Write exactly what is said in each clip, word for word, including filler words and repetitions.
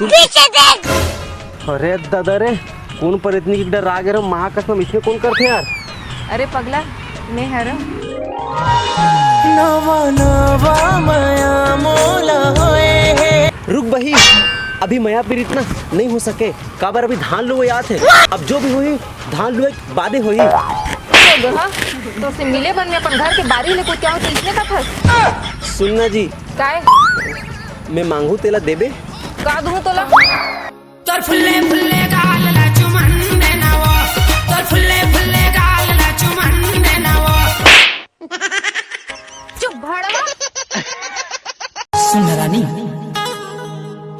पीछे देख। अरे दादा रे, कोन परेतनी के डर आ गे रे, महाकसम इसने कोन करथे यार? अरे पगला, मैं हरव। नवा नवा मया मोला होए हे। रुक बही, अभी मया पीरित ना नइ हो सके, काबर अभी धान लुए आत हे। अब जो भी होही, धान लुए के बादे होही। तो दोहा, तोर से मिले बर मैं अपन घर के बारी ले कोतियावत हँव, इसने कथस? सुन ना जी। काय? मैं मांगू तेला देबे? का दूँ तोला? तोर फुल्ले फुल्ले गाल ला चुमन देना वो, तोर फुल्ले फुल्ले गाल ला चुमन देना वो। चुप भड़वा। सुन ना रानी,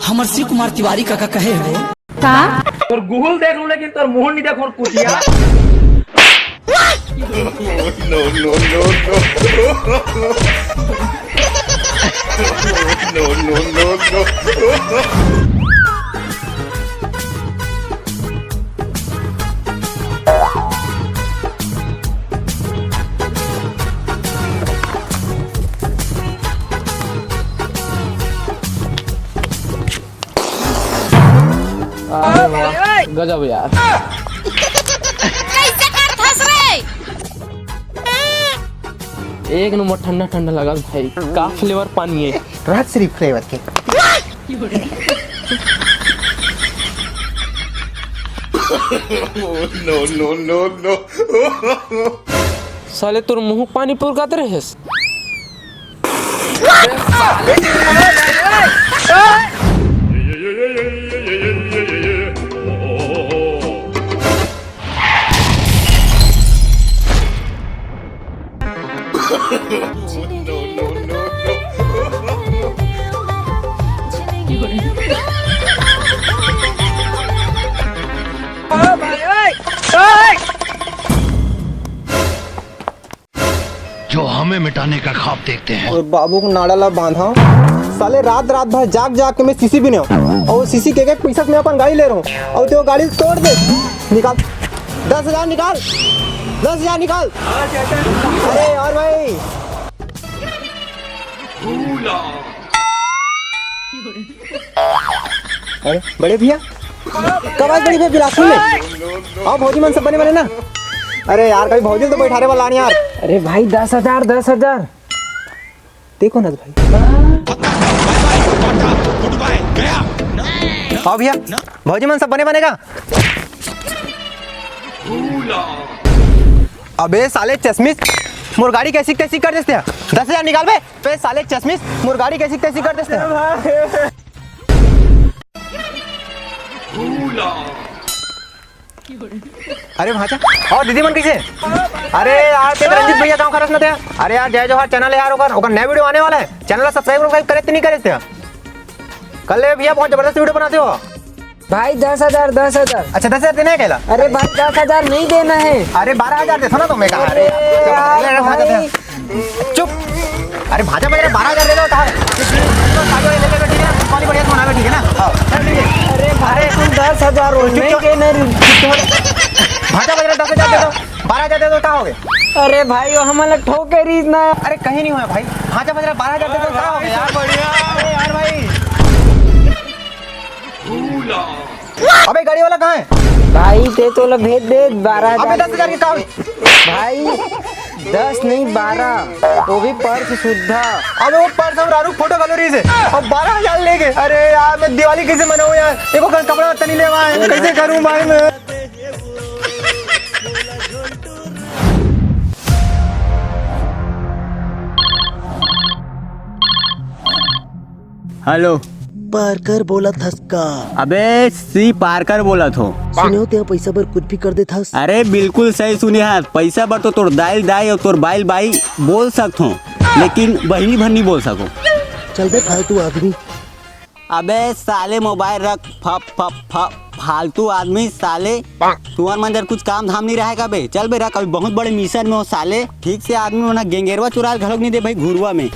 हमर शिव कुमार तिवारी काका कहे हे वो। का? तोर गुहुल देख लूँ, लेकिन तोर मुंह नहीं देखो, कुतिया। No, no, no, no. No, no, no, no. अरे वाह, गजब यार। कैसे करथस रे? एक नंबर ठंडा ठंडा लगत भाई। का फ्लेवर पानी हे? राजश्री फ्लेवर के। No, no, no, no. साले तोर मुंह पानी पुरकात रहेस। जो हमें मिटाने का ख्वाब देखते हैं। और बाबू के नाड़ा ला बांधा। साले रात रात भर जाग जाग के मैं सीसी बिने हूँ। और सीसी के के पैसा मैं अपन गाड़ी ले रहा हूँ। और तो गाड़ी तोड़ दे। निकाल। दस हजार निकाल। दस हजार निकाल। अरे यार भाई। अरे बड़े भैया, कब आज बड़ी भैया बिलासपुर में? आओ भौजी मन सब बने बने ना। अरे यार, कभी भौजी तो बैठारे वाला नहीं यार। अरे भाई, दस हजार, दस हजार। देखो ना भाई। आओ भैया, भौजी मन सब बने बने का? अबे साले चश्मिश, मोर गाड़ी कैसी तैसी कर देते हैं। दस हजार निकाल बे। बे साले चश्मिश, मोर गाड़ी कैसी तैसी कर देते हैं। अरे भांचा, और दीदी मन कैसे? अरे यार, तेरे रंजीत भैया गाँव का रसना थे। अरे यार, जय जोहार चैनल है यार, ओकर, ओकर नया वीडियो आने वाला है। चैनल ला सब्सक्राइब, सब्सक्राइब करे थे, नहीं करे थे? कर ले भैया, बहुत जबरदस्त वीडियो बनाते हो। भाई, दस हजार, दस हजार। अच्छा, दस हजार देना है कहला? अरे भाई, दस हजार नहीं देना है। अरे, बारह हजार देता ना तो मैं कहा, अरे, अरे यार, अरे, भाई। चुप। अरे, भांचा बज रहा, बारह हजार दे दो, कहा है? तो साइकिल लेके बैठी है, पानी बढ़िया से मनावे, ठीक है ना? हाँ। अरे भाई, तुम दस हजार हो, चुप, नहीं चुप। देना रे। भांचा बज रहा, दस हजार दे दो, बारह हजार दे दो, कहाँ हो गए? अरे भाई, वो हमारा ठोके रीत ना। अरे, कहीं नहीं हुआ भाई, भांचा बज रहा, बारह हजार दे दो, कहाँ हो गए यार? बढ़िया। अरे यार भाई। अबे गाड़ी वाला कहाँ है? भाई, ते तो ला भेज दे, बारह हजार। अबे दस हजार के काम। भाई, दस नहीं, बारह, वो भी पर्स सुद्धा। अबे वो पर्स और रारू फोटो गैलरी से, और बारह हजार ले गए। अरे यार, मैं दिवाली कैसे मनाऊँ यार? देखो, कल कपड़ा तनी लेवा है, कैसे करूँ भाई मैं? हेलो। पार्कर बोलत हस का? अबे सी पार्कर बोलत हो। सुनेव, तें पैसा बर कुछ भी कर देत हस। अरे बिल्कुल सही सुने हस, पैसा बर तो तोर दाई ल दाई और तोर बाई ल बाई बोल सकत हो, लेकिन बहिनी भर नहीं बोल सको। चल बे फालतू आदमी। अबे साले मोबाइल रख, फप फप फप। फालतू आदमी साले, तुमन मन जर कुछ काम धाम नहीं रहे का बे? चल बे रख, अभी बहुत बड़े मिशन में हो साले। ठीक से आदमी मन गेंगेरवा चुराए घलोक नहीं दे भाई घुरुवा में।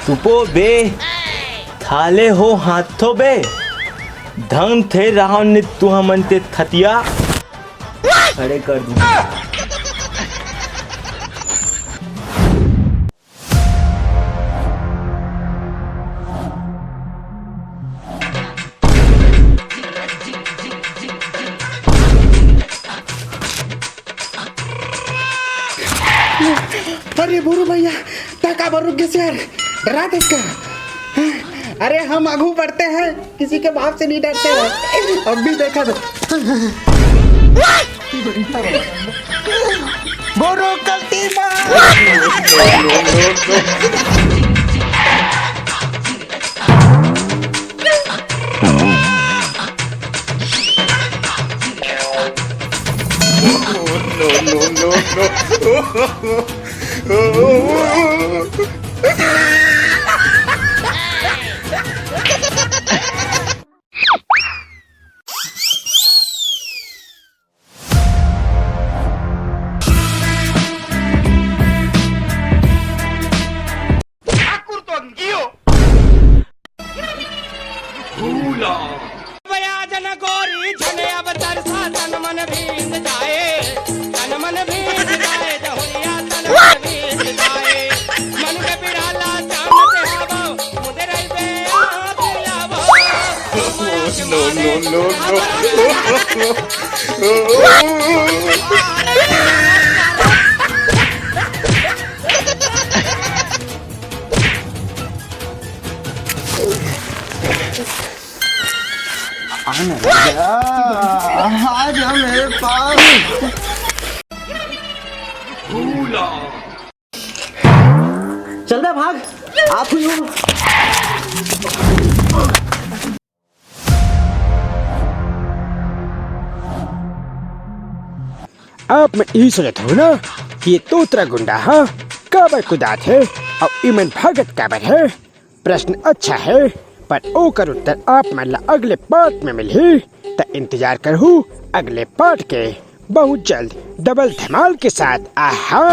तुपो बे, थाले हो हाथो बे, धन थे राहन ने तुहा मन ते थतिया खड़े कर दूंगा। अरे बोरू भैया, तैं काबर रुक गेस यार, डरात हस का? अरे हम आगू बढ़ते हैं, किसी के बाप से नहीं डरते हैं। अब भी देखा तो। बोरू गलती माफ। बया जन गोरी झन अब तरसा तन मन भींज जाए, तन मन भींज जाए, जहुरिया तन मन भींज जाए। मन के पिराला चांद पे आवो, मुदे रही बे आप लावो। No, no, no, no। आना राजा, आ जा मेरे पास। चल बे भाग, आप हुई हो। आप मन इही सोचत हव ना कि ये तोतरा गुंडा ह काबर कुदात हे अउ इमन भागत काबर हे? प्रश्न अच्छा हे, पर ओकर उत्तर आप मन ला अगले पार्ट में मिलही। त इंतजार करहू अगले पार्ट के, बहुत जल्द डबल धमाल के साथ। आहा।